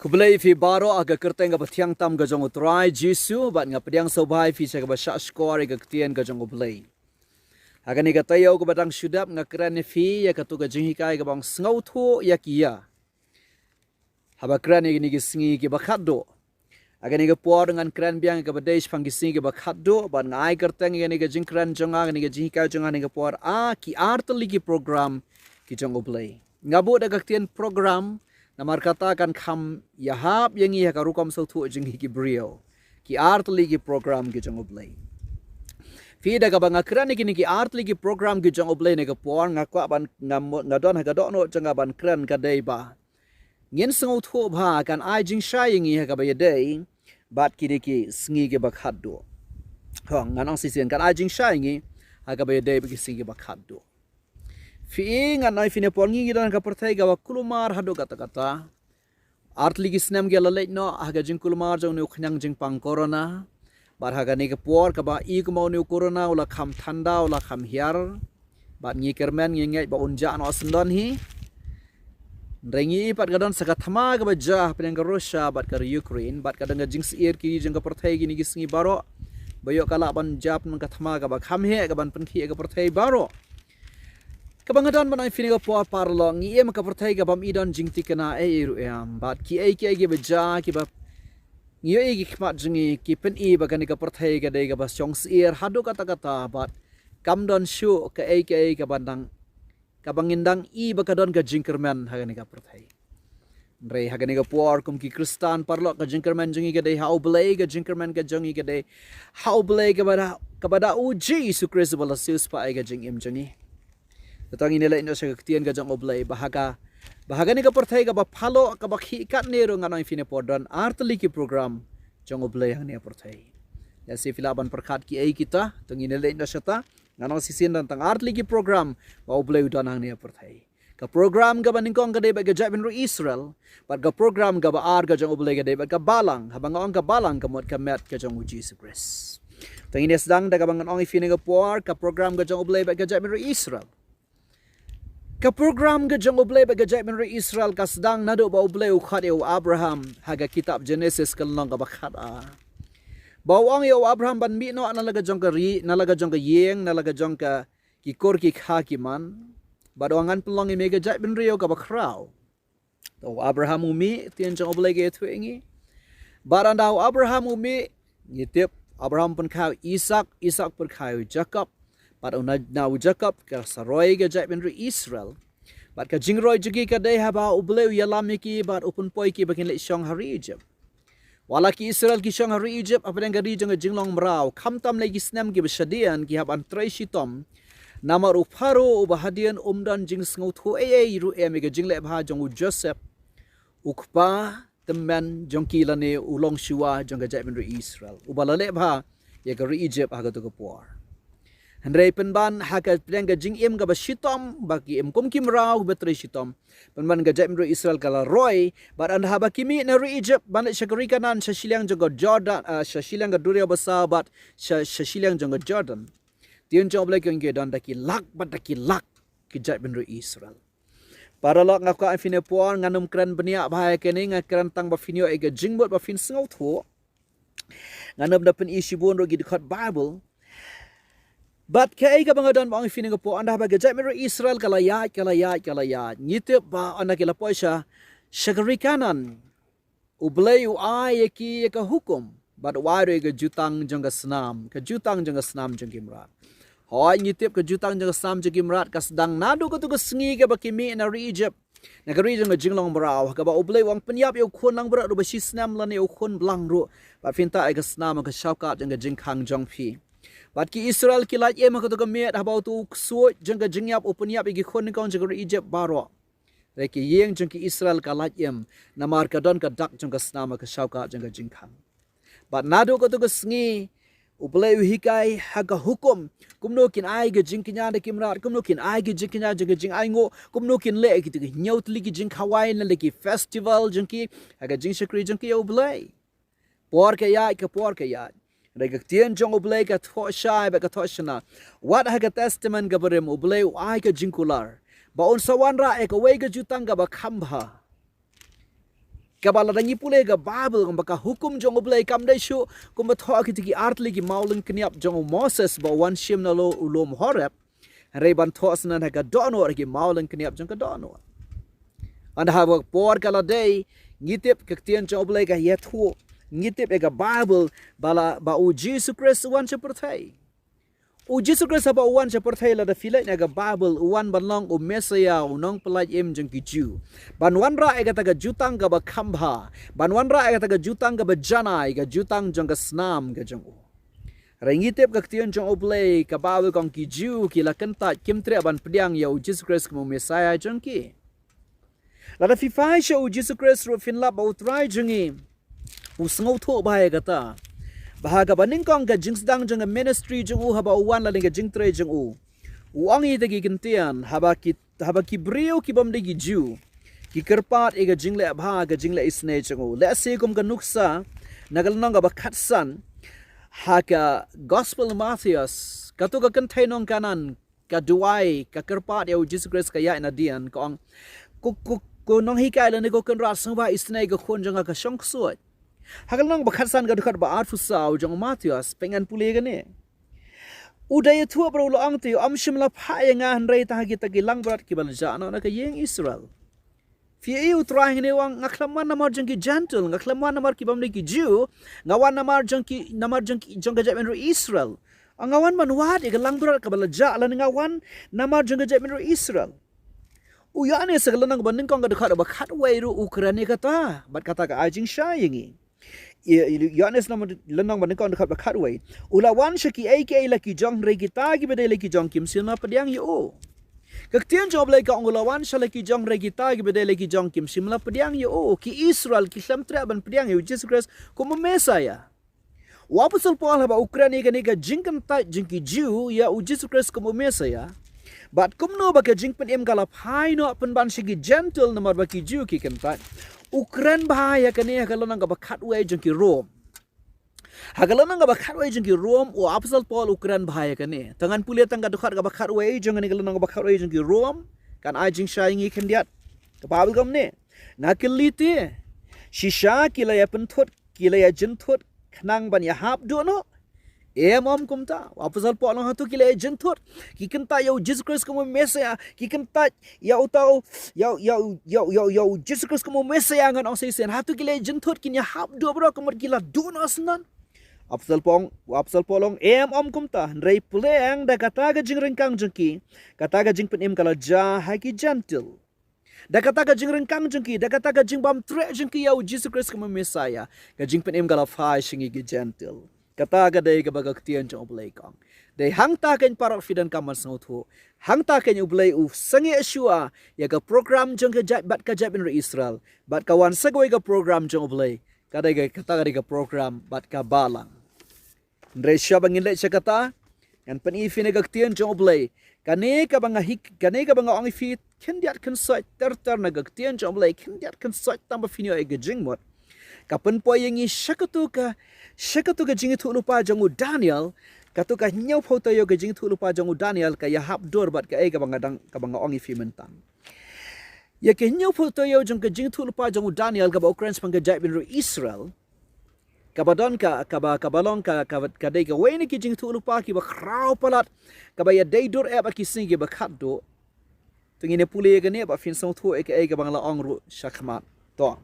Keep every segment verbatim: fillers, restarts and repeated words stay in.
Khublei phi baroh ha ka kyrteng kaba thiang tam ka jong U Trai Jisu, bad nga pdiang sngewbha ïa phi sha kaba shah shkor ïa ka ktien ka jong U Blei. Ha kane ka taïew kaba dang shu dep nga kren ïa phi ïa katu ka jinghikai kaba ong sngewthuh ïa ki ïa. Haba kren ïa kine ki sngi kiba khatduh. Ha kane ka por ngan kren biang ïa kaba dei shaphang ki sngi kiba khatduh, bad nga ai kyrteng ïa kane ka jingkren jong nga, kane ka jinghikai jong nga ha kane ka por, ah, ki ar tylli ki program ki jong U Blei. Nga buh da ka ktien program, namar kata kan kham ïahap ïa ngi ha ka rukom sngewthuh jong ngi ki briew. Ki ar tylli ki program ki jong U Blei. Phi, da kaba nga kren ïa kine ki ar tylli ki program ki jong U Blei ha kane ka por, nga kwah ban, nga mo-, nga don ha ka dohnud jong nga ban kren ka dei ba ngin sngewthuh bha kan ai jingshai ïa ngi ha kaba ïadei bad kine ki sngi kiba khatduh. Hooid, ngan ong shisien kan ai jingshai ïa ngi ha kaba ïadei bad ki sngi kiba khatduh. Phi, ngan ong ïa phi ha kane ka por ngi don ha ka pyrthei kaba kulmar haduh katta katta. Ar tylli ki snem ki la leit noh ha ka jingkulmar jong une u khñiang jingpang corona. Bad ha kane ka por kaba i kumba une u corona u la kham thanda, u la kham hiar. Bad ngi kyrmen ngi ngeit ba un jah noh syndon hi. Hynrei ngi i pat ka don sa ka thma kaba jah hapdeng ka Russia bad ka Ukraine, bad ka don ka jingsyier ki jong ka pyrthei kine ki sngi baroh. Ba ïoh ka lah ban jah pynban ka thma kaba kham heh kaban pynkhih ïa ka pyrthei baroh. Kaba nga don ban ong ïa phi ha kane ka por paralok, ngi im ha ka pyrthei kaba ym i don jingthikna ei ei ruh em. Bad kiei kiei kiba jah kiba ngi ïohi ïa ki khmat jong ngi ki pyni ba kane ka pyrthei ka dei kaba shong syier haduh katta katta, bad kam don shuh kaei kaei kaba dang, kaba ngin dang i ba ka don ka jingkyrmen ha kane ka pyrthei. Hynrei ha kane ka por kum ki Khristan paralok, ka jingkyrmen jong ngi ka dei ha U Blei, ka jingkyrmen ka jong ngi ka dei ha U Blei kaba da, kaba da U Jisu Khrist ba la siewspah ïa ka jingim jong ngi. Te to ngin ïaleit noh sha ka ktien ka jong U Blei, ba ha ka, ba ha kane ka pyrthei kaba phalok, kaba khih katne ruh, ngan ong ïa phi ha kane ka por don ar tylli ki program jong U Blei ha kane ka pyrthei. Lehse phi lah ban pyrkhat kiei kita, to ngin ïaleit noh shata. Ngan ong shisien don tang ar tylli ki program ba U Blei u don ha kane ka pyrthei. Ka program kaba nyngkong ka dei bad ka jaitbynriew Israel, bad ka program kaba ar ka jong U Blei ka dei bad ka balang, haba nga ong ka balang ka mut ka met ka jong U Jisu Khrist. Te ngin ïa sdang da kaba ngan ong ïa phi ha kane ka por, ka program ka jong U Blei bad ka jaitbynriew Israel. Ka program ka jong U Blei bad ka jaitbynriew Israel ka sdang naduh ba U Blei u khot ïa u Abraham ha ka kitab Genesis ka lynnong kaba khat ar. Ba u ong ïa u Abraham ban mih noh na la ka jong ka ri, na la ka jong ka ïing, na la ka jong ka ki kur ki kha ki man. Bad u ong ngan pynlong ïa me ka jaitbynriew kaba khraw. To u Abraham u mih, ktien jong U Blei ka ïathuh ïa ngi. Bad ynda u Abraham u mih, ngi tip, Abraham u pynkha ïa u Isak, Isak u pynkha ïa u Jakob. Bad u na, na u Jakob ka sa roi ka jaitbynriew Israel. Bad ka jingroi jong ki ka dei haba U Blei u ïalam ïa ki, bad u pynpoi ki ba kin leit shong ha ri Egypt. Wat la ki Israel ki shong ha ri Egypt, hapdeng ka ri jong ka jinglong mraw, khamtam lei ki snem kiba shadien ki hap ban trei shitom. Namar u Pharaoh uba hadien um don jingsngewthuh ei ei ruh em ïa ka jingleh bha jong u Joseph, u kpa tymmen jong ki lane u longshuwa jong ka jaitbynriew Israel, uba la leh bha ïa ka ri Egypt ha katu ka por. Hynrei pynban ha ka pdeng ka jingim kaba shitom, ba ki im kum ki mraw ba trei shitom, pynban ka jaitbynriew Israel ka la roi, bad ynda haba ki mih na ri Egypt ban leit sha ka ri Kanaan, sha shiliang jong ka Jordan, ah, sha shiliang ka duriaw basaw bad sha, sha shiliang jong ka Jordan. Ktien jong U Blei ka ong ki don da ki lak bad da ki lak ki jaitbynriew Israel. Paralok, nga kwah ïa phi ha kane ka por, ngan ym kren bniah bha ïa kane, nga kren tang ba phin ïoh ïa ka jingmut ba phin sngewthuh. Ngan ym da pyni shibun ruh ki dkhot Bible. Bad kaei kaba nga don ba ong ïa phi ha kane ka por, ynda ba ka jaitbynriew Israel ka la ïaid, ka la ïaid, ka la ïaid, ngi tip ba ynda ki la poi sha, sha ka ri Kanaan, U Blei u ai ïa ki ïa ka hukum, bad u ai ruh ïa ka jutang jong ka snam, ka jutang jong ka snam jong ki mrad. Hooid, ngi tip ka jutang jong ka snam jong ki mrad ka sdang naduh katu ka sngi kaba ki mih na ri Egypt, na ka ri jong ka jinglong mraw, kaba U Blei u ong pynïap ïa u khun langbrot ruh ba shi snem lane u khun blang ruh, bad phin tah ïa ka snam ha ka shawkat jong ka jingkhang jong phi. Bad ki Israel ki lait im ha katu ka miet, haba utu u ksuid jong ka jingïap u pynïap ïa ki khun nyngkong jong ka ri Egypt baroh. Hynrei ka ïing jong ki Israel ka lait im, namar ka don ka dak jong ka snam ha ka shawkat jong ka jingkhang. Bad naduh katu ka sngi, U Blei u hikai ha ka hukum, kumno kin ai ka jingkñia da ki mrad, kumno kin ai ka jingkñia jong ka jingainguh, kumno kin leh kito ki hynñiew tylli ki jingkhawai lane ki festival jong ki ha ka jingshakri jong ki ïa U Blei. Por ka ïaid, ka por ka ïaid. Hynrei ka ktien jong U Blei ka thoh shai bad ka thoh shana. Wat ha ka Testament kaba rim U Blei u ai ka jingkular ba un sa wanrah ïa kawei ka jutang kaba kham bha. Kaba lada ngi pule ka Bible, kumba ka hukum jong U Blei kam dei shuh kumba thoh kita ki artylli ki mawlyngkniap jong u Moses ba u wan shim na u lum Horeb. Hynrei ban thoh syndon ha ka dohnud, ki mawlyngkniap jong ka dohnud. Hynda haba ka por ka la dei, ngi tip ka ktien jong U Blei ka ïathuh, ngi tip ïa ka Bible ba la, ba u Jisu Khrist u wan sha pyrthei. U Jisu Khrist haba u wan sha pyrthei, lada phi leit na ka Bible, u wan ban long u Messiah, u nongpyllait im jong ki Jiw. Ban wanrah ïa kata ka jutang kaba kham bha, ban wanrah ïa kata ka jutang kaba janai, ka jutang jong ka snam ka jong u. Hynrei ngi tip ka ktien jong U Blei ka Bible ka ong ki Jiw ki la kyntait, kim treh ban pdiang ïa u Jisu Khrist kum u Messiah jong ki. Lada phi phai sha u Jisu Khrist ruh phin lap ba u Trai jong ngi u sngewthuh bha ïa kata. Ba ha kaba nyngkong ka jingsdang jong ka ministry jong u, haba u wan lane ka jingtrei jong u, u ong ïa kita ki ktien, haba ki, haba ki briew ki bym dei ki Jiw ki kyrpad ïa ka jingleh bha, ka jingleh isynei jong u. Lehse kum ka nuksa na ka lynnong kaba khatsan ha ka Gospel Mathaios, kato ka kynthei nong Kanaan ka duwai, ka kyrpad ïa u Jisu Khrist, ka ïaid nadien, ka ong, ko, ko, ko Nonghikai lane ko Kynrad, sngewbha isynei ka khun jong nga, ka shong ksuid. Ha ka lynnong ba khatsan, ka dkhot ba arphew saw jong u Mathaios, pyngan pule kane. U dei ïathuh ba u la ong te, ym shym la phah ïa nga hynrei tang ha kita ki langbrot kiba la jah noh na ka ïing Israel. Phi ïohi u Trai hangne u ong, nga khlem wan namar jong ki Jentil, nga khlem wan namar ki bym dei ki Jiw, nga wan namar jong ki, namar jong ki, jong ka jaitbynriew Israel. Nga wan ban wad ïa ka langbrot kaba la jah, lane nga wan namar jong ka jaitbynriew Israel. U Ïoannis ha ka lynnong ba nyngkong, ka dkhot ba khatwei ruh u kren ïa kata, bad kata ka ai jingshai ïa ngi. Ïoannis lynnong ba nyngkong, dkhot ba khatwei. U la wan sha kiei kiei la ki jong, hynrei kita kiba dei la ki jong kim shym la pdiang ïa u. Ka ktien jong U Blei ka ong, u la wan sha la ki jong, hynrei kita kiba dei la ki jong kim shym la pdiang ïa u. Ki Israel ki khlem treh ban pdiang ïa u Jisu Khrist kum u Messiah. U Apostol Paul haba u kren ïa kane ka jingkyntait jong ki Jiw ïa u Jisu Khrist kum u Messiah, bad kumno ba ka jingpynim ka la phai noh pynban sha ki Jentil namar ba ki Jiw ki kyntait, u kren bha ïa kane ha ka lynnong kaba khatwei jong ki Rom. Ha ka lynnong kaba khatwei jong ki Rom, u Apostol Paul u kren bha ïa kane. Te ngan pule tang ka dkhot kaba khatwei jong kane ka lynnong kaba khatwei jong ki Rom, kan ai jingshai ïa ngi khyndiat. Ka Bible ka ong ne, nga kylli te, shisha ki la ïa pynthut, ki la ïa jynthut khnang ban ïahap duh noh? Em, ym kumta. U Apostol Paul u ong, hato ki la ïa jynthut, ki kyntait ïa u Jisu Khrist kum u Messiah, ki kyntait ïa uta u, ïa, ïa, ïa, ïa, ïa u Jisu Khrist kum u Messiah, ngan ong sa shisien, hato ki la ïa jynthut, kin ïahap duh baroh, ka mut ki la duh noh syndon? Apostol Paul, Apostol Paul u ong, em, ym kumta, hynrei pyrshang da kata ka jingryngkang jong ki, kata ka jingpynim ka la jia ha ki Jentil. Da kata ka jingryngkang jong ki, da kata ka jingbymtreh jong ki ïa u Jisu Khrist kum u Messiah, ka jingpynim ka la phai sha ngi ki Jentil. Kata ka dei kaba ka ktien jong U Blei ka ong. Dei hangta keiñ paralok, phi donkam ban sngewthuh. Hangta keiñ U Blei u sangeh shuwa ïa ka program jong ka jait, bad ka jaitbynriew Israel, bad ka wan sa kawei ka program jong U Blei. Ka dei ka, kata ka dei ka program bad ka balang. Hynrei shuwa ba ngin leit sha kata, ngan pyni ïa phi na ka ktien jong U Blei. Kane kaba nga hik, kane kaba nga ong ïa phi, khyndiat khynsoit ter ter na ka ktien jong U Blei, khyndiat khynsoit tang ba phin ïoh ïa ka jingmut. Ka pynpoi ïa ngi sha katu ka, sha katu ka jingïathuhlypa jong u Daniel, katu ka hynñiewphew taïew ka jingïathuhlypa jong u Daniel, ka ïahap dur bad kaei kaba nga dang, kaba nga ong ïa phi mynta. Ïa ka hynñiewphew taïew jong ka jingïathuhlypa jong u Daniel kaba u kren shaphang ka jaitbynriew Israel, kaba don ka, kaba, kaba long ka, kaba, ka dei kawei na ki jingïathuhlypa kiba khraw palat, kaba ïadei dur eh bad ki sngi kiba khatduh. To ngin ïa pule ïa kane ba phin sngewthuh ïa kaei kaba nga la ong ruh shakhmat. To.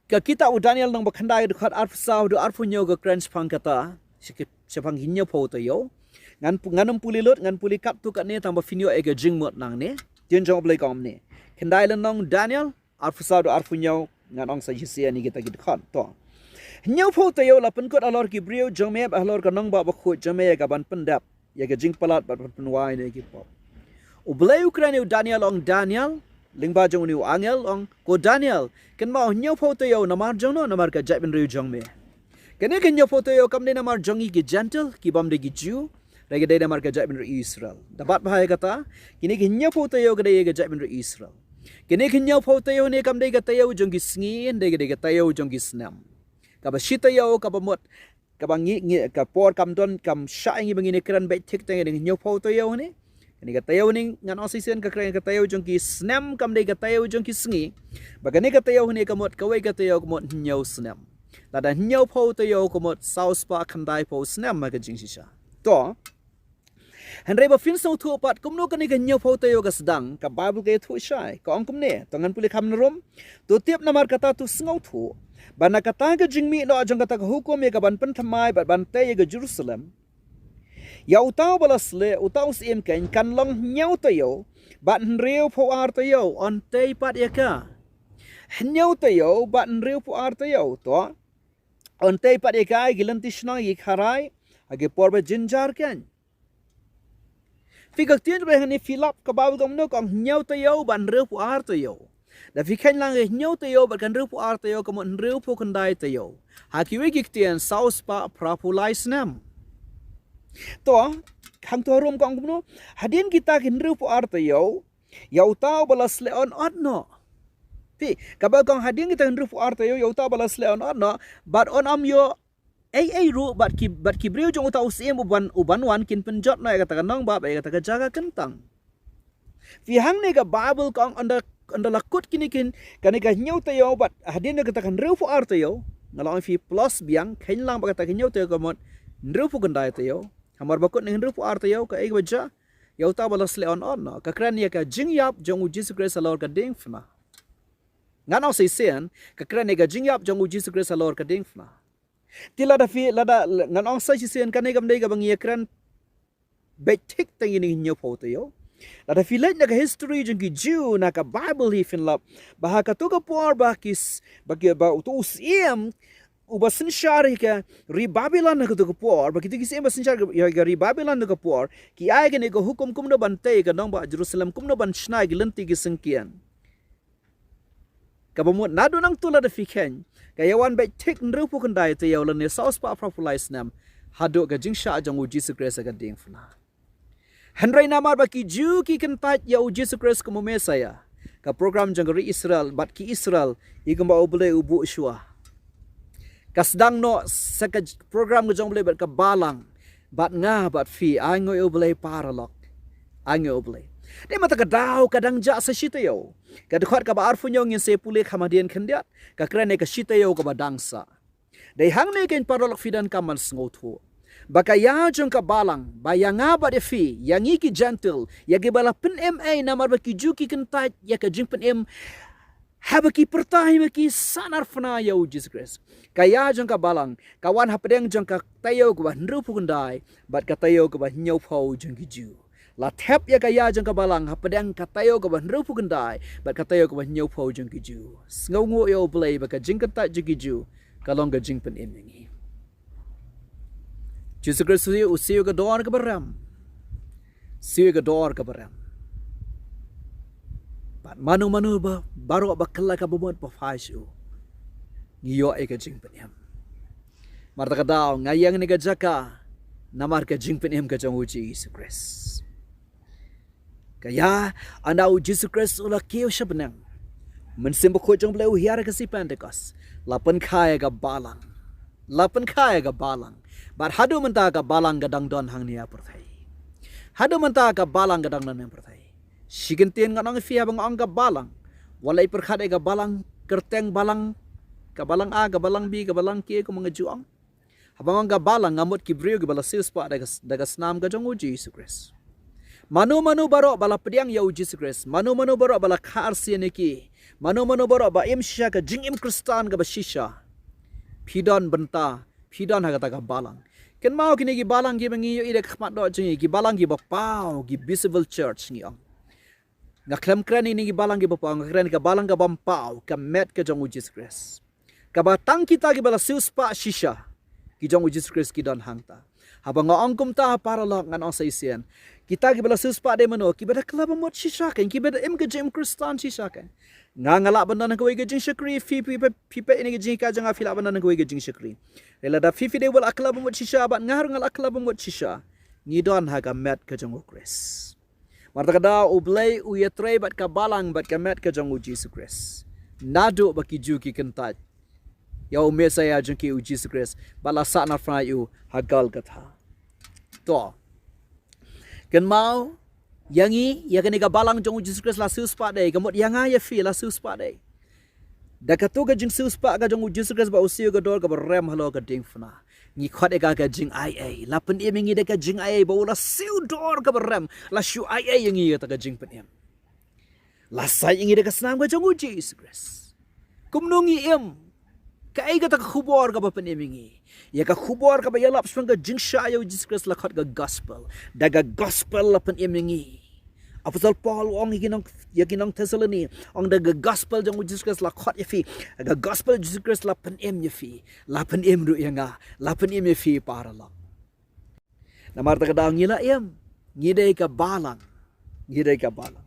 Ka kitab u Daniel lynnong ba khyndai, dkhot arphew saw haduh arphew hynñiew ka kren shaphang kata, sha ki, shaphang ki hynñiewphew taïew. Ngan pu-, ngan ym pule lut, ngan pule katto katne tang ba phin ïoh ïa ka jingmut nangne. Ktien jong U Blei ka ong kumne. Khyndai lynnong Daniel, arphew saw haduh arphew hynñiew, ngan ong sa shisien ïa kita ki dkhot. To. Hynñiewphew taïew la pynkut halor ki briew jong me bad halor ka nongbah bakhuid jong me ïa kaban pyndep ïa ka jingpalat bad ban pynwai na ki pop. U Blei u kren ïa u Daniel, u ong, Daniel, lyngba jong une u angel, u ong, ko Daniel, kynmaw, hynñiewphew taïew namar jong no? Namar ka jaitbynriew jong me. Kane ka hynñiewphew taïew kam dei namar jong ngi ki Jentil, ki bym dei ki Jiw, hynrei ka dei namar ka jaitbynriew Israel. Da bat bha ïa kata, kine ki hynñiewphew taïew ka dei ïa ka jaitbynriew Israel. Kine ki hynñiewphew taïew ne kam dei ka taïew jong ki sngi, hynrei ka dei ka taïew jong ki snem. Kaba shi taïew, kaba mut, kaba ngi, ngi, ka por kam don, kam shah ïa ngi ba ngin ïa kren beit thik tang ïa ka hynñiewphew taïew ne. Kane ka taïew ni ngan ong shisien ka kren ka taïew jong ki snem, kam dei ka taïew jong ki sngi. Ba kane ka taïew ni ka mut kawei ka taïew ka mut hynñiew snem. Lada hynñiewphew taïew ka mut saw spah khyndaiphew snem ha ka jingshisha. To. Hynrei ba phin sngewthuh pat kumno kane ka hynñiewphew taïew ka sdang, ka Baibl ka ïathuh shai, ka ong kumne, to ngan pule kham nrum. To tip namar kata to sngewthuh ba na kata ka jingmih noh jong kata ka hukum ïa ka ban pynthymmai bad ban tei ïa ka Jerusalem, ïa uta uba la sleh, uta u syiem keiñ, kan long hynñiew taïew bad hynriewphew ar taïew, yn tei pat ïa ka. Hynñiew taïew bad hynriewphew ar taïew, to. Yn tei pat ïa ka ïa ki lynti shnong, ïa ki kharai, ha ki por ba jynjar keiñ. Phi, ka ktien ba hangne phi lap ka Baibl kumno, ka ong hynñiew taïew bad hynriewphew ar taïew. Da phi kheiñ lang ïa hynñiew taïew bad ka hynriewphew ar taïew ka mut hynriewphew khyndai taïew. Ha kiwei ki ktien saw spah phraphew lai snem. To, hangto harum ka ong kumno, hadien kita ki hynriewphew ar taïew, ïa uta uba la sleh yn ot noh. Phi, ka Baibl ka ong hadien kita hynriewphew ar taïew, ïa uta uba la sleh yn ot noh, bad yn ym ïoh ei ei ruh, bad ki, bad ki briew jong uta u syiem uban, uban wan kin pynjot noh ïa kata ka nongbah bad ïa kata ka jaka kyntang. Phi, hangne ka Baibl ka ong ynda, ynda la kut kine kin, kane ka hynñiew taïew bad hadien ïa kata ka hynriewphew ar taïew, nga la ong phi plus biang, kheiñ lang bad kata ka hynñiew taïew ka mut hynriewphew khyndai taïew. Hamar ba kut ne hynriewphew ar taïew, kaei kaba jia? Ïa uta uba la sleh yn ot noh. Ka kren ïa ka jingïap jong u Jisu Khrist halor ka diengphna. Ngan ong shisien, ka kren ïa ka jingïap jong u Jisu Khrist halor ka diengphna. Te lada phi, lada, ngan ong sa shisien, kane kam dei kaba ngi ïakren beit thik tang ïa kine hynñiewphew taïew. Lada phi leit na ka history jong ki Jiw na ka Baibl hi, phin lap ba ha kato ka por ba ki s-, ba ki, ba uto u syiem uba synshar ïa ka ri Babilon ha kato ka por, ba kito ki syiem ba synshar ïa ka ri Babilon ha kato ka por ki ai kane ka hukum kumno ban tei ïa ka nongbah Jerusalem, kumno ban shna ïa ki lynti ki syngkien. Kaba mut naduh nangto lada phi kheiñ, ka ïawan beit thik hynriewphew khyndai taïew lane saw spah phraphew lai snem haduh ka jingshah jong u Jisu Khrist ha ka diengphna. Hynrei namar ba ki Jiw ki kyntait ïa u Jisu Khrist kum u Messaïah, ka program jong ka ri Israel bad ki Israel, i kumba U Blei u buh shuwa, ka sdang noh sa ka j-, program ka jong U Blei bad ka balang, bad nga bad phi, ainguh ïa U Blei paralok. Ainguh ïa U Blei. Dei mynta ka daw ka dang jah sa shi taïew. Ka dkhot kaba arphew hynñiew ngin sa pule kham hadien khyndiat, ka kren ïa ka shi taïew kaba dang sah. Dei hangne keiñ paralok phi donkam ban sngewthuh ba ka ïa jong ka balang, ba ïa nga bad ïa phi, ïa ngi ki Jentil, ïa kiba la pynim ei namar ba ki Jiw ki kyntait ïa ka jingpynim, haba ki pyrta, haba ki sahnarphna ïa u Jisu Khrist. Ka ïa jong ka balang ka wan hapdeng jong ka taïew kaba hynriewphew khyndai bad ka taïew kaba hynñiewphew jong ki Jiw. La thep ïa ka ïa jong ka balang hapdeng ka taïew kaba hynriewphew khyndai bad ka taïew kaba hynñiewphew jong ki Jiw. Sngewnguh ïa U Blei ba ka jingkyntait jong ki Jiw ka long ka jingpynim ïa ngi. Jisu Khrist u siew, u siew ka dor kaba rem. Siew ka dor kaba rem. Bad mano mano ba, baroh ba kylla ka bamut ba phai sha u, ngi ïoh ïa ka jingpynim. Mar ta ka daw nga ïeng ha kane ka jaka namar ka jingpynim ka jong u Jisu Khrist. Ka ïa, ynda u Jisu Khrist u la kiew sha bneng, Mynsiem Bakhuid jong U Blei u hiar ha ka sngi Pentekost, la pynkha ïa ka balang. La pynkha ïa ka balang. Bad haduh mynta ka balang ka dang don hangne ha pyrthei. Haduh mynta ka balang ka dang don ha pyrthei. Shi kyntien ngan ong ïa phi haba nga ong ka balang, wat la pyrkhat ïa ka balang kyrteng, balang, ka balang A, ka balang B, ka balang K, kumba nga ju ong. Haba nga ong ka balang, nga mut ki briew kiba la siewspah da ka, da ka snam ka jong u Jisu Khrist. Mano mano baroh ba la pdiang ïa u Jisu Khrist, mano mano baroh ba la kha arsien ïa ki, mano mano baroh ba im shisha ka jingim Khristan kaba shisha, phi don bynta, phi don ha kata ka balang. Kynmaw, kine ki balang kiba ngi ïohi da ka khmat doh jong ngi, ki balang kiba paw, ki visible church ngi ong. Nga khlem kren ïa kine ki balang kiba paw, nga kren ïa ka balang kaba ym paw, ka met ka jong u Jisu Khrist. Kaba tang kita kiba la siewspah shisha ki jong u Jisu Khrist ki don hangta. Haba nga ong kumta, paralok, ngan ong sa shisien, kita kiba la siewspah dei mano? Kiba da kylla bamut shisha keiñ, kiba da im ka jingim Khristan shisha keiñ. Nga, nga lah ban don ha kawei ka jingshakri, phi, phi, phi, phi peit ïa kane ka jinghikai jong nga, phi lah ban don ha kawei ka jingshakri. Hynrei lada phi, phi dei ba la kylla bamut shisha bad nga ruh nga la kylla bamut shisha, ngi don ha ka met ka jong u Khrist. Mar ta ka daw U Blei u ïatrei bad ka balang, bad ka met ka jong u Jisu Khrist. Naduh ba ki Jiw ki kyntait ïa u Messaïah jong ki, u Jisu Khrist, bad la sahnarphna ïa u ha Golgotha. To. Kynmaw, Ïa ngi, ïa kane ka balang jong u Jisu Khrist la siewspah dei, ka mut ïa nga ïa phi la siewspah dei. Da kato ka jingsiewspah ka jong u Jisu Khrist ba u siew ka dor kaba rem halor ka diengphna, ngi khot ïa ka ka jingaiei. La pynim ïa ngi da ka jingaiei ba u la siew dor kaba rem, la shu aiei ïa ngi ïa kata ka jingpynim. La said ïa ngi da ka snam ka jong u Jisu Khrist. Kumno ngi im? Kaei kata ka khubor kaba pynim ïa ngi? Ïa ka khubor kaba ïalap shaphang ka jingshah ïa u Jisu Khrist la khot ka gospel. Da ka gospel la pynim ïa ngi. Apostol Paul u ong ïa ki nong, ïa ki nong Thessaloni, ong da ka gospel jong u Jisu Khrist la khot ïa phi. Ka gospel Jisu Khrist la pynim ïa phi. La pynim ruh ïa nga. La pynim ïa phi paralok. Namar kata ka daw ngi la im, ngi dei ka balang. Ngi dei ka balang.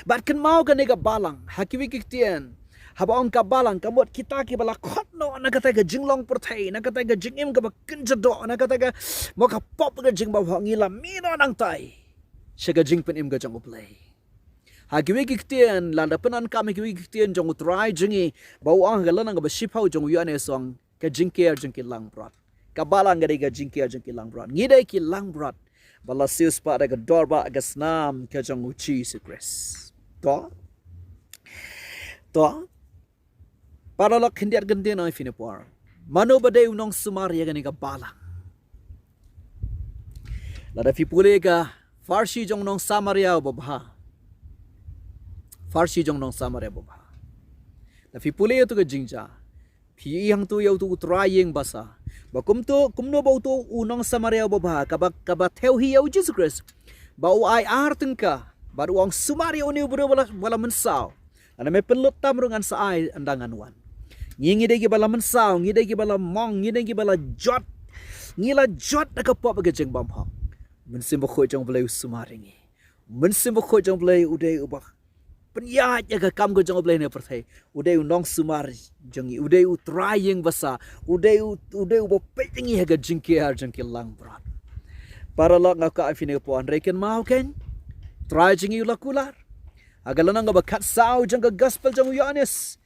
Bad kynmaw kane ka balang, ha kiwei ki ktien, haba ong ka balang, ka mut kita kiba la khot noh na kata ka jinglong pyrthei, na kata ka jingim kaba kynja doh, na kata ka, mo, ka pop ka jingbymhok, ngi la mih noh nangtai sha ka jingpynim ka jong U Blei. Ha kiwei ki ktien, lada pyndonkam ha kiwei ki ktien jong U Trai jong ngi, ba u ong ha ka lynnong kaba shiphew jong u Ïoannis, u ong ka jingker jong ki langbrot. Ka balang ka dei ka jingker jong ki langbrot. Ngi dei ki langbrot ba la siewspah da ka dor bad ka snam ka jong u Jisu Khrist. To? To? Paralok, khyndiat kyntien ïa phi na por. Mano ba dei u nongsumar ïa kane ka balang? Lada phi pule ka pharshi jong u nong Samaria uba bha. Pharshi jong u nong Samaria uba bha. Lada phi pule ïa uto ka jingjia, phi ïohi hangto ïa uto u trai ïing basa. Ba kumto, kumno ba uto u nong Samaria uba bha, kaba, kaba thew hi ïa u Jisu Khrist, ba u ai ar tyngka, bad u ong, sumar ïa une u briew ba la, ba la mynsaw. Lada me pynlut tam ruh ngan sa ai ynda ngan wan. Ngi, ngi dei kiba la mynsaw, ngi dei kiba la mong, ngi dei kiba la jot. Ngi la jot da ka pop ka jingbymhok. Mynsiem Bakhuid jong U Blei u sumar ïa ngi. Mynsiem Bakhuid jong U Blei u dei uba pynïaid ïa ka kam ka jong U Blei ha pyrthei. U dei u nongsumar jong ngi, u dei u trai ïing basa, u dei u, u dei uba peit ïa ngi ha ka jingker jong ki langbrot. Paralok, nga kwah ïa phi na ka por, hynrei kynmaw kein, Trai jong ngi u la kular. Ha ka lynnong kaba khatsaw jong ka gospel jong u Ïoannis,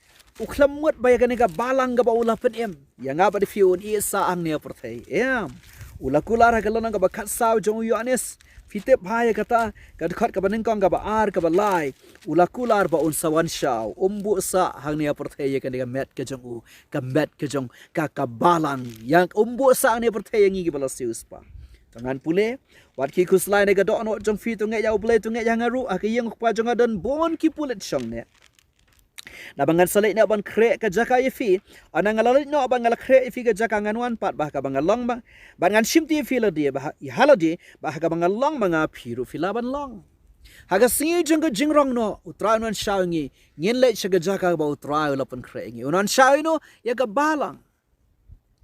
u khlem mut ba ïa kane ka balang kaba u la pynim, ïa nga bad ïa phi un ïeh sah hangne ha pyrthei. Em. U la kular ha ka lynnong kaba khatsaw jong u Ïoannis. Phi tip bha ïa kata, ka dkhot kaba nyngkong, kaba ar, kaba lai. U la kular ba un sa wan shaw, um buh sah hangne ha pyrthei ïa kane ka met ka jong u, ka met ka jong ka, ka balang. Ïa um buh sah hangne ha pyrthei ïa ngi kiba la siewspah. To ngan pule, wat ki khuslai na ka dohnud jong phi, to ngeit ïa U Blei, to ngeit ïa nga ruh, ha ka ïing u Kpa jong nga don bun ki pulit shongneh. Naba ngan sa leit noh ban khreh ka jaka ïa phi. Ynda nga la leit noh bad nga la khreh ïa phi ka jaka, ngan wan pat bad ha kaba nga long ma nga, bad ngan shimti ïa phi lade, bad ha, ïa ha lade, bad ha kaba nga long ma nga phi ruh phi lah ban long. Ha ka sngi jong ka jingrong noh, U Trai un wan shaw ïa ngi, ngin leit sha ka jaka ba U Trai u la pynkhreh ïa ngi. Un wan shaw ïano? Ïa ka balang.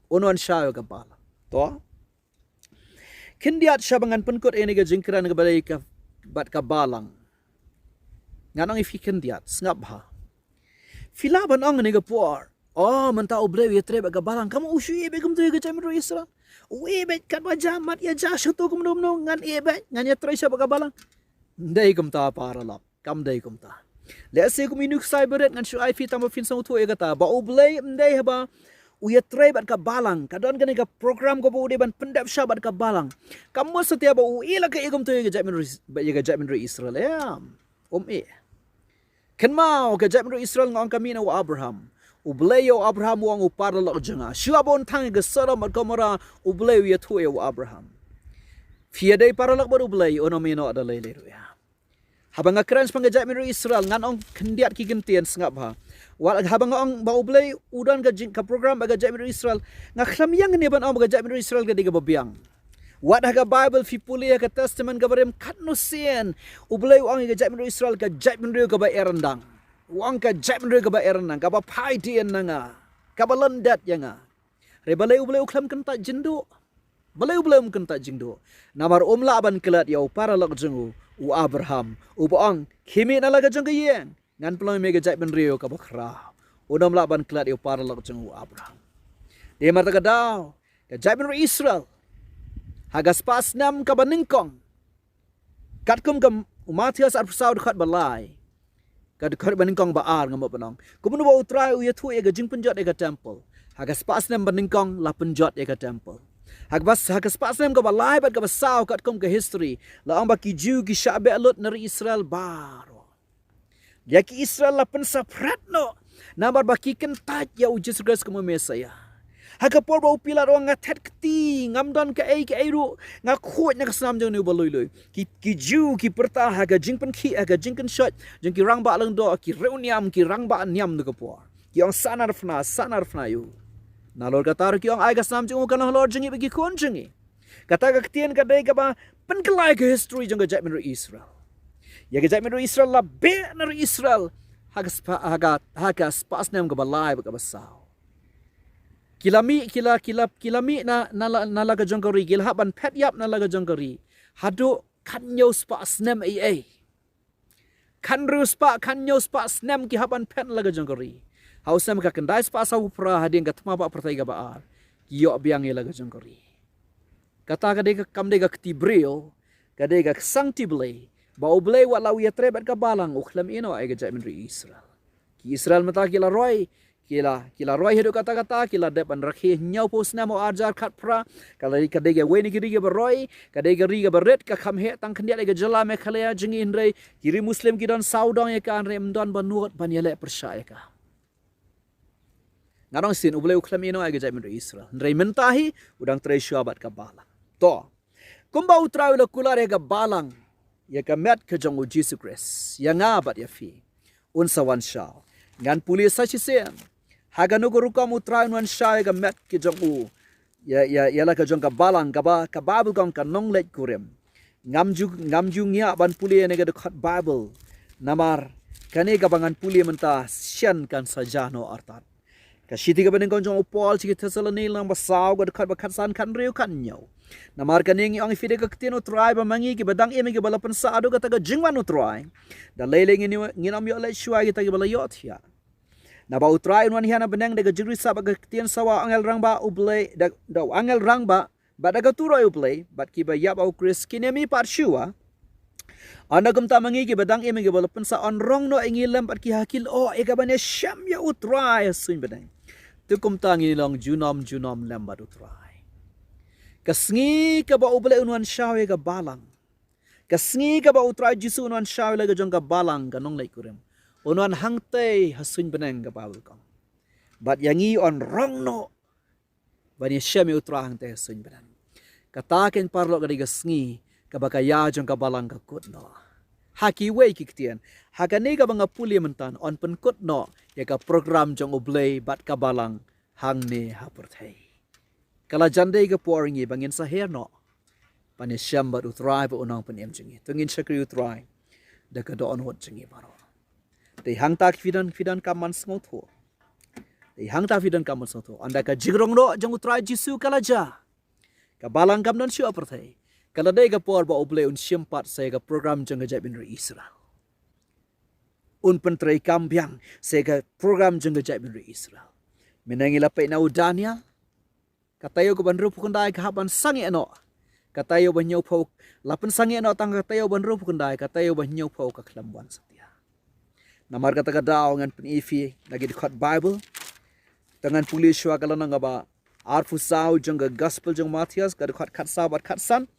Un wan shaw ïa ka balang. To? Khyndiat shaba ngan pynkut ïa kane ka jingkren kaba dei ka, bad ka balang. Ngan ong ïa phi khyndiat, sngap bha. Phi lah ban ong ha kane ka por, oh, mynta U Blei u ïatrei bad ka balang, ka mut u shu ïeh beit kumto ïa ka jaitbynriew Israel. U ïeh beit katba jia, mat ïa jia, shuh to kumno kumno, ngan ïeh beit, ngan ïatrei shah bad ka balang. Ym dei kumta paralok. Kam dei kumta. Lehse kum ïa une u ksai barit ngan shu ai phi tang ba phin sngewthuh ïa kata, ba U Blei ym dei haba u ïatrei bad ka balang, ka don kane ka program kaba u dei ban pyndep shah bad ka balang. Ka mut satia ba u ïeh la ka ïeh kumto ïa ka jaitbynriew, ïa ka jaitbynriew Israel. Em. Um ïeh. Kynmaw, ka jaitbynriew Israel, nga ong, ka mih na u Abraham. U Blei ïa u Abraham u ong, u paralok jong nga, shuwa ba un thang ïa ka Sodom bad Gomorrah, U Blei u ïathuh ïa u Abraham. Phi ïadei paralok bad U Blei, un ym ïehnoh da lei lei ruh ïa. Haba nga kren shaphang ka jaitbynriew Israel, ngan ong khyndiat ki kyntien, sngap bha. Wat haba nga ong ba U Blei u don ka jing, ka program bad ka jaitbynriew Israel, nga khlem ïeng ne ban ong ba ka jaitbynriew Israel ka dei kaba biang. Wat ha ka Baibl phi pule ha ka Testament kaba rim katno sien, U Blei u ong ïa ka jaitbynriew Israel ka jaitbynriew kaba ïaryndang. U ong ka jaitbynriew kaba ïaryndang, kaba phai dien na nga, kaba lyndet ïa nga. Hynrei balei U Blei u khlem kyntait jingduh? Balei U Blei um kyntait jingduh? Namar um lah ban klet ïa u paralok jong u, u Abraham, uba ong, khie mih na la ka jong ka ïing, ngan pynlong ïa me ka jaitbynriew kaba khraw. Un ym lah ban klet ïa u paralok jong u, u Abraham. Dei namar kata ka daw, ka jaitbynriew Israel, ha ka spah snem kaba nyngkong, katkum ka, u Mathaios arphew saw dkhot ba lai, ka dkhot ba nyngkong ba ar nga mut ban ong, kumno ba U Trai u ïathuh ïa ka jingpynjot ïa ka temple. Ha ka spah snem ba nyngkong la pynjot ïa ka temple. Ha kaba, ha ka spah snem kaba lai bad kaba saw katkum ka history, la ong ba ki Jiw ki shah beh lut na ri Israel baroh. Ïa ki Israel la pynsaphriang noh namar ba ki kyntait ïa u Jisu Khrist kum u Messaïah. Ha ka por ba u Pilat u ong, nga thet kti, ngam don kaei kaei ruh, nga khuid na ka snam jong une uba lui lui. Ki, ki Jiw ki pyrta ha ka jingpynkhih, ha ka jingkynshoh jong ki rangbah lyngdoh, ki riewniam, ki rangbah niam na ka por. Ki ong, sahnarphna, sahnarphna ïa u. Nalor kata ruh ki ong, ai ka snam jong u kan long halor jong ngi bad ki khun jong ngi. Kata ka ktien ka dei kaba pynkylla ïa ka history jong ka jaitbynriew Israel. Ïa ka jaitbynriew Israel la beh na ri Israel ha ka spah, ha ka, ha ka spah snem kaba lai bad kaba saw. Ki la mih, ki la, ki la, ki la mih na, na la, na la ka jong ka ri, ki la hap ban phet ïap na la ka jong ka ri haduh khathynñiew spah snem eiei. Khathynriew spah, khathynñiew spah snem ki hap ban phet na la ka jong ka ri. Ha u snem ka khyndai spah sawphew phra, hadien ka thma bah pyrthei kaba ar, ki ïoh biang ïa la ka jong ka ri. Kata ka dei ka, kam dei ka kti briew, ka dei ka ksangkti Blei, ba U Blei wat la u ïatrei bad ka balang, u khlem ïehnoh ïa ka jaitbynriew Israel. Ki Israel mynta ki la roi, ki la, ki la roi haduh katta katta, ki la dep ban rakhe hynñiewphew snem, u arhajar khatphra. Ka la, ka dei kawei na ki ri kiba roi, ka dei ka ri kaba rit, ka kham heh tang khyndiat ïa ka jylla Meghalaya jong ngi, hynrei ki ri Muslim ki don sawdong ïa ka, hynrei ym don ba nud ban ïaleh pyrshah ïa ka. Nga ong shisien, U Blei u khlem ïehnoh ïa ka jaitbynriew Israel. Hynrei mynta hi u dang trei shuwa bad ka balang. To, kumba U Trai u la kular ïa ka balang, ïa ka met ka jong U Jisu Khrist, ïa nga bad ïa phi, un sa wan shaw. Ngan pule sa shisien ha kano ka rukom U Trai un wan shaw ïa ka met ka jong u, ïa, ïa, ïa la ka jong ka balang, kaba ka Baibl ka ong ka nongleit kurim. Ngam ju, ngam ju ngiah ban pule ïa kane ka dkhot Baibl, namar kane kaba ngan pule mynta shen kan sa jah noh artat. Ka shithi kaba nyngkong jong u Paul sha ki Thessaloni, lynnong ba saw, ka dkhot ba khatsan, khathynriew, khathynñiew. Namar kane ngi ong ïa phi da ka ktien U Trai, ba ma ngi kiba dang im, kiba la pynsah haduh kata ka jingwan U Trai, da lei lei ngin, ngin ym ïoh leit shuwa ïa kita kiba la ïohthiah. Naba U Trai un wan hi na bneng da ka jingrisap bad ka ktien sawa, angel rangbah U Blei, da, da u angel rangbah, bad da ka turoi U Blei, bad kiba ïap ha U Khrist kin ïa mihpat shuwa. Ynda kumta ma ngi kiba dang im, kiba la pynsah, yn rong noh ïa ngi lem bad ki ha ki lyoh, ïa kaban ïashem ïa U Trai ha suiñ bneng. Te kumta ngin long junom junom lem bad U Trai. Ka sngi kaba U Blei un wan shaw ïa ka balang, ka sngi kaba U Trai Jisu un wan shaw ïa la ka jong ka balang, ka nongleit kurim, un wan hangtei ha suiñ bneng, ka Baibl ka ong. Bad ïa ngi yn rong noh ban ïashem ïa U Trai hangtei ha suiñ bneng. Kata, ko paralok, ka dei ka sngi kaba ka ïa jong ka balang ka kut noh. Ha kiwei ki ktien, ha kane kaba nga pule mynta, yn pynkut noh ïa ka program jong U Blei bad ka balang hangne ha pyrthei. Ka la jan dei ka por ïa ngi ba ngin sa her noh ban ïashem bad U Trai bad U Nongpynim jong ngi. To ngin shakri U Trai da ka dohnud jong ngi baroh. Te hangta phi don, phi donkam ban sngewthuh. Te hangta phi donkam ban sngewthuh. Ynda ka jingrong noh jong U Trai Jisu ka la jia, ka balang kam don shuh ha pyrthei, ka la dei ka por ba U Blei un shim pat sa ïa ka program jong ka jaitbynriew Israel. Un pyntreikam biang sa ïa ka program jong ka jaitbynriew Israel. Mynne ngi la peit na u Daniel, ka taïew kaba hynriewphew khyndai ka hap ban sangeh noh. Ka taïew ba hynñiewphew, la pynsangeh noh tang ka taïew ba hynriewphew khyndai, ka taïew ba hynñiewphew ka khlem wan satia. Namar kata ka daw ngan pyni ïa phi na ki dkhot Baibl. To ngan pule shuwa ka lynnong kaba arphew saw jong ka Gospel jong u Mathaios, ka dkhot khatsaw bad khatsan.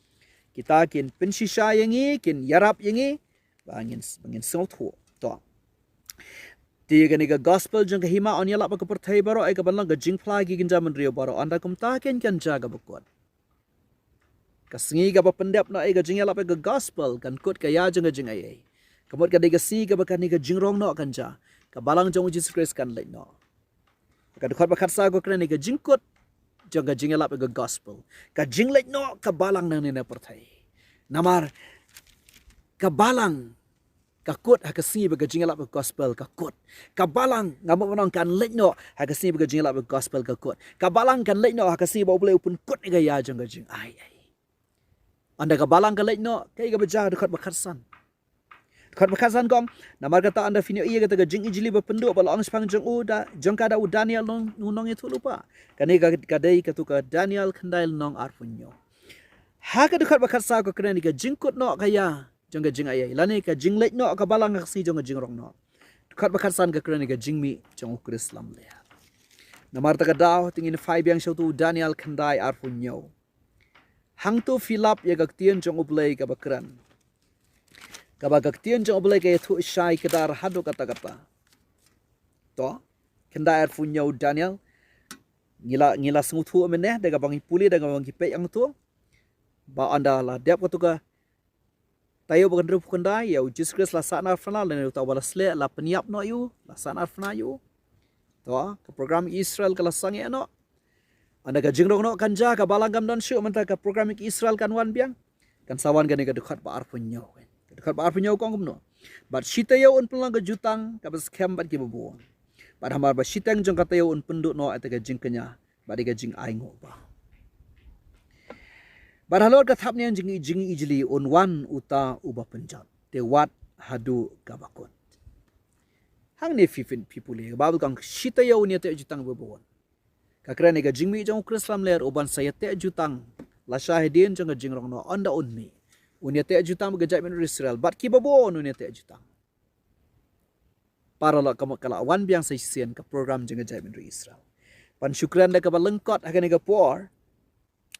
Kita kin pynshisha ïa ngi, kin ïarap ïa ngi ba ngin, ba ngin sngewthuh. To. Te kane ka Gospel jong ka Hima yn ïalap ha ka pyrthei baroh, ïa kaban long ka jingphla ïa ki kynja bynriew baroh. Ynda kumta kin, kan jia kaba kut. Ka sngi kaba pyndep noh ïa ka jingïalap ïa ka Gospel kan kut ka ïa jong ka jingaiei. Ka mut ka dei ka sngi kaba kane ka jingrong noh kan jia. Ka balang jong U Jisu Khrist kan leit noh. Ka dkhot ba khatsaw ka kren ïa ka jingkut jong ka jingïalap ïa ka Gospel. Ka jingleit noh ka balang nangne na pyrthei. Namar ka balang ka kut ha ka sngi ba ka jingïalap ïa ka Gospel ka kut. Ka balang, nga mut ban ong, kan leit noh ha ka sngi ba ka jingïalap ïa ka Gospel ka kut. Ka balang kan leit noh ha ka sngi ba U Blei u pynkut ïa ka ïa jong ka jingaiei. Ynda ka balang ka leit noh, kaei kaba jia? Dkhot ba khatsan. Dkhot ba khatsan ka ong, namar kata ynda phin ïohi ïa kata ka jingijli ba pynduh ba la ong shaphang jong u da, jong ka da u Daniel nong, u nongïathuhlypa. Kane ka, ka dei katto ka Daniel khyndai lynnong arphew hynñiew. Ha ka dkhot ba khatsaw ka kren ïa ka jingkut noh ka ïa jong ka jingaiei, lane ka jingleit noh ka balang ha ka sngi jong ka jingrong noh. Dkhot ba khatsan ka kren ïa ka jingmih jong U Khrist lamler. Namar kata ka daw, to ngin phai biang sha uto u Daniel khyndai arphew hynñiew. Hangto phi lap ïa ka ktien jong U Blei kaba kren, kaba ka ktien jong U Blei ka ïathuh shai kdar haduh katta katta. To, khyndai arphew hynñiew Daniel. Ngi la, ngi la sngewthuh mynne da kaba ngi pule, da kaba ngi peit hangto, ba ynda la dep kato ka taïew ba khyndai arphew khyndai, ïa U Jisu Khrist la sahnarphna, lane uta uba la sleh la pynïap noh ïa u, la sahnarphna ïa u. To, ka program Israel ka la sangeh noh. Ynda ka jingrong noh kan jia, ka balang kam don shuh, mynta ka program Israel kan wan biang. Kan sa wan kane ka dkhot ba arphew hynñiew. Ka dkhot ba arphew hynñiew ka ong kumno: Bad shi taïew un pynlong ka jutang kaba skhem bad kiba bun. Bad hamar ba shiteng jong ka taïew un pynduh noh ïa ka jingkñia bad ïa ka jingainguh ba. Bad halor ka thapniang jing, jingijli un wan uta uba pynjot, te wat haduh kaba kut. Hangne phi phin, phi pule, ka Baibl ka ong shi taïew un ïateh jutang ba bun. Ka kren ïa ka jingmih jong u Khrist lamler uban sa ïateh jutang lashai hadien jong ka jingrong noh, ynda un mih, un ïateh jutang bad ka jaitbynriew Israel, bad kiba bun un ïateh jutang. Paralok, ka mut ka la wan biang sa shisien ka program jong ka jaitbynriew Israel. Ban shu kren da kaba lyngkot ha kane ka por.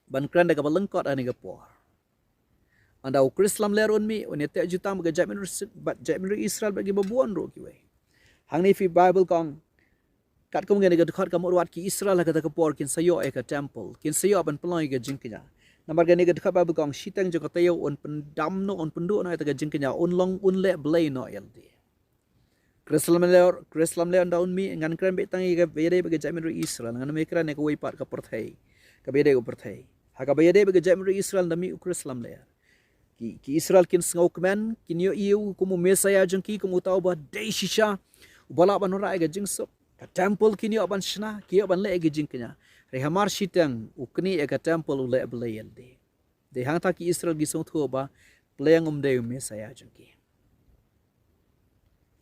Ban kren da kaba lyngkot ha kane ka por. Ynda u Khrist lamler un mih, un ïateh jutang bad ka jaitbynriew Is-, bad jaitbynriew Israel bad kiba bun ruh kiwei. Hangne phi, Baibl ka ong, katkum kane ka dkhot, ka mut wat ki Israel ha kata ka por kin sa ïoh ïa ka temple, kin sa ïoh ban pynlong ïa ka jingkñia. Namar kane ka dkhot Baibl ka ong, shiteng jong ka taïew un pyndam noh, un pynduh noh ïa ka jingkñia, un long, un leh blei noh ïalade. Khrist lamler, Khrist lamler ynda un mih, ngan kren beit tang ïa kaba ïadei bad ka jaitbynriew Israel, ngan ym kren ïa kawei pat ka pyrthei, kaba ïadei ka pyrthei. Ha kaba ïadei bad ka jaitbynriew Israel ynda mih u Khrist lamler, ki, ki Israel kin sngewkmen, kin ïohi ïa u kum u Messaïah jong ki, kum uta uba dei shisha, uba lah ban wanrah ïa ka jingsuk. Ka temple kin ïoh ban shna, kin ïoh ban leh ïa ka jingkñia. Hynrei hamar shiteng u knieh ïa ka temple, u leh blei ïalade. Dei hangta ki Israel ki sngewthuh ba Blei um dei u Messaïah jong ki.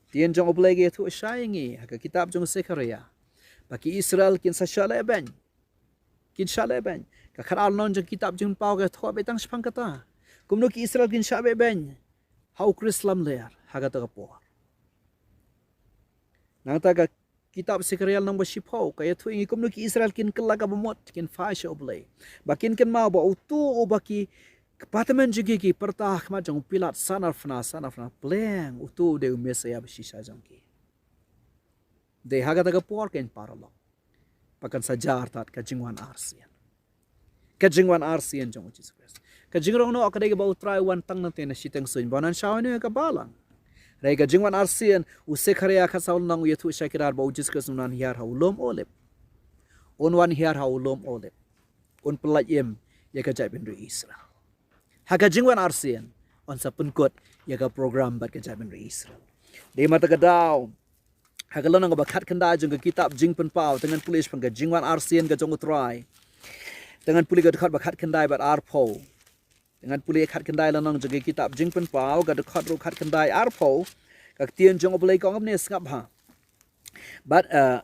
Ktien jong U Blei ka ïathuh shai ïa ngi ha ka kitab jong u Sekhariah ba ki Israel kin sa shah lehbeiñ. Kin shah lehbeiñ. Ka khatar lynnong jong ka kitab Jingpynpaw ka ïathuh beit tang shaphang kata, kumno ki Israel kin shah lehbeiñ ha u Khrist lamler ha kata ka por. Nangta ka kitab Sekhariah lynnong ba shiphew ka ïathuh ïa ngi kumno ki Israel kin kylla kaba mut, kin phai sha U Blei, ba kin kynmaw ba uto uba ki kpa tymmen jong ki ki pyrta ha khmat jong u Pilat, sahnarphna, sahnarphna, pleng uto u dei u Messaïah ba shisha jong ki. Dei ha kata ka por, keiñ paralok, ba kan sa jia artat ka jingwan arsien. Ka jingwan arsien jong u Jisu Khrist. Ka jingrong noh ka dei kaba U Trai u wan tang na te na shiteng suiñ, ba un wan shaw ïa ka balang. Hynrei ka jingwan arsien, u Sekhariah khatsaw lynnong u ïathuh shai kdar ba u Jisu Khrist un wan hiar ha u lum Olib. Un wan hiar ha u lum Olib. Un pyllait im ïa ka jaitbynriew Israel. Ha ka jingwan arsien, un sa pynkut ïa ka program bad ka jaitbynriew Israel. Dei ma kata ka daw, ha ka lynnong kaba khatkhyndai jong ka kitab Jingpynpaw, te ngan pule shaphang ka jingwan arsien ka jong U Trai. Te ngan pule ka dkhot ba khatkhyndai bad arphew. Te ngan pule khatkhyndai lynnong jong ka kitab Jingpynpaw, ka dkhot ruh khatkhyndai, arphew. Ka ktien jong U Blei ka ong kumne, sngap ha. Bad, eh,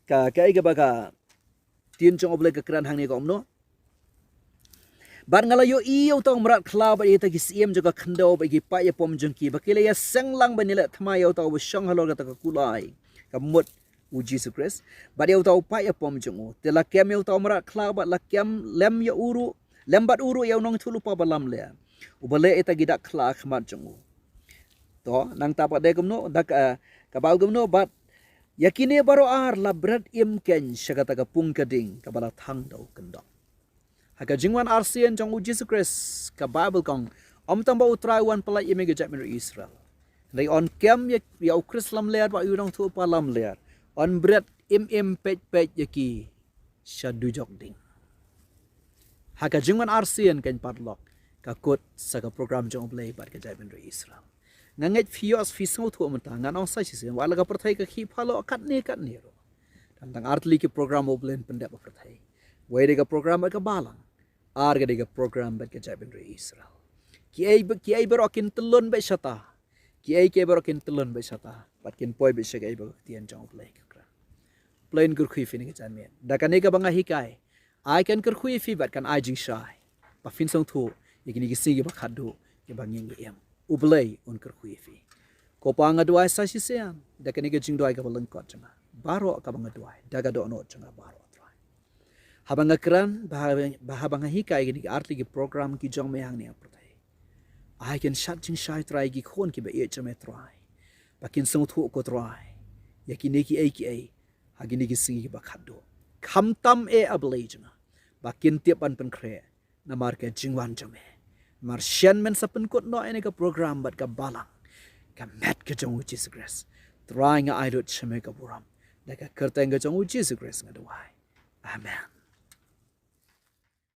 ka, kaei kaba ka ktien jong U Blei ka kren hangne, ka ong kumno: Bad nga la ïohi ïa uta u mrad khlaw bad ïa kita ki syiem jong ka khyndew bad ïa ki paid ïapom jong ki, ba ki la ïaseng lang ban ïaleh thymmai ïa uta uba shong halor kata ka kulai, ka mut u Jisu Khrist, bad ïa uta u paid ïapom jong u. Te la kem ïa uta u mrad khlaw bad la kem lem ïa u ruh, lem bad u ruh ïa u nongïathuhlypa ba lamler, uba leh ïa kita ki dak khlieh ha khmat jong u. To, nangta pat dei kumno, da ka, ka Baibl kumno: Bad ïa kine baroh ar la bret im keiñ sha kata ka pung ka ding kaba la thang da u kyndong. Ha ka jingwan arsien jong u Jisu Khrist, ka Baibl ka ong, ym tang ba U Trai u wan pyllait im ïa ka jaitbynriew Israel, hynrei un kem ïa, ïa u Khrist lamler bad ïa u nongïathuhlypa lamler, un bret im im peit peit ïa ki sha dujok ding. Ha ka jingwan arsien, keiñ paralok, ka kut sa ka program jong U Blei bad ka jaitbynriew Israel. Nga ngeit phi ïoh, phi sngewthuh mynta, ngan ong sa shisien, wat la ka pyrthei ka khih phaloh katne katne ruh, tang tang ar tylli ki program U Blei un pyndep ha pyrthei. Wei dei ka program bad ka balang, ar ka dei ka program bad ka jaitbynriew Israel. Kiei ba, kiei baroh kin tyllun beit shata. Kiei kiei baroh kin tyllun beit shata bad kin poi beit sha kaei ba ka ktien jong U Blei ka kren. U Blei un kyrkhu ïa phi ne ka janmiet. Da kane kaba nga hikai, ai kan kyrkhu ïa phi bad kan ai jingshai ba phin sngewthuh ïa kine ki sngi kiba khatduh kiba ngi ngi im. U Blei un kyrkhu ïa phi. Ko Pa, nga duwai sa shisien da kane ka jingduwai kaba lyngkot jong nga, baroh kaba nga duwai da ka dohnud jong nga baroh, Trai. Haba nga kren, ba, ba haba nga hikai ïa kine ki artylli ki program ki jong me hangne ha pyrthei, ai kin shad jingshai Trai ïa ki khun kiba ïeit jong me Trai, ba kin sngewthuh ko Trai ïa kine kiei kiei ha kine ki sngi kiba khatduh. Khamtam eh, A Blei jong nga, ba kin tip ban pynkhreh namar ka jingwan jong me. Namar shen men sa pynkut noh ïa kane ka program bad ka balang, ka met ka jong U Jisu Khrist. Trai, nga ai lut sha me ka burom. Da ka kyrteng ka jong U Jisu Khrist nga duwai. Amen.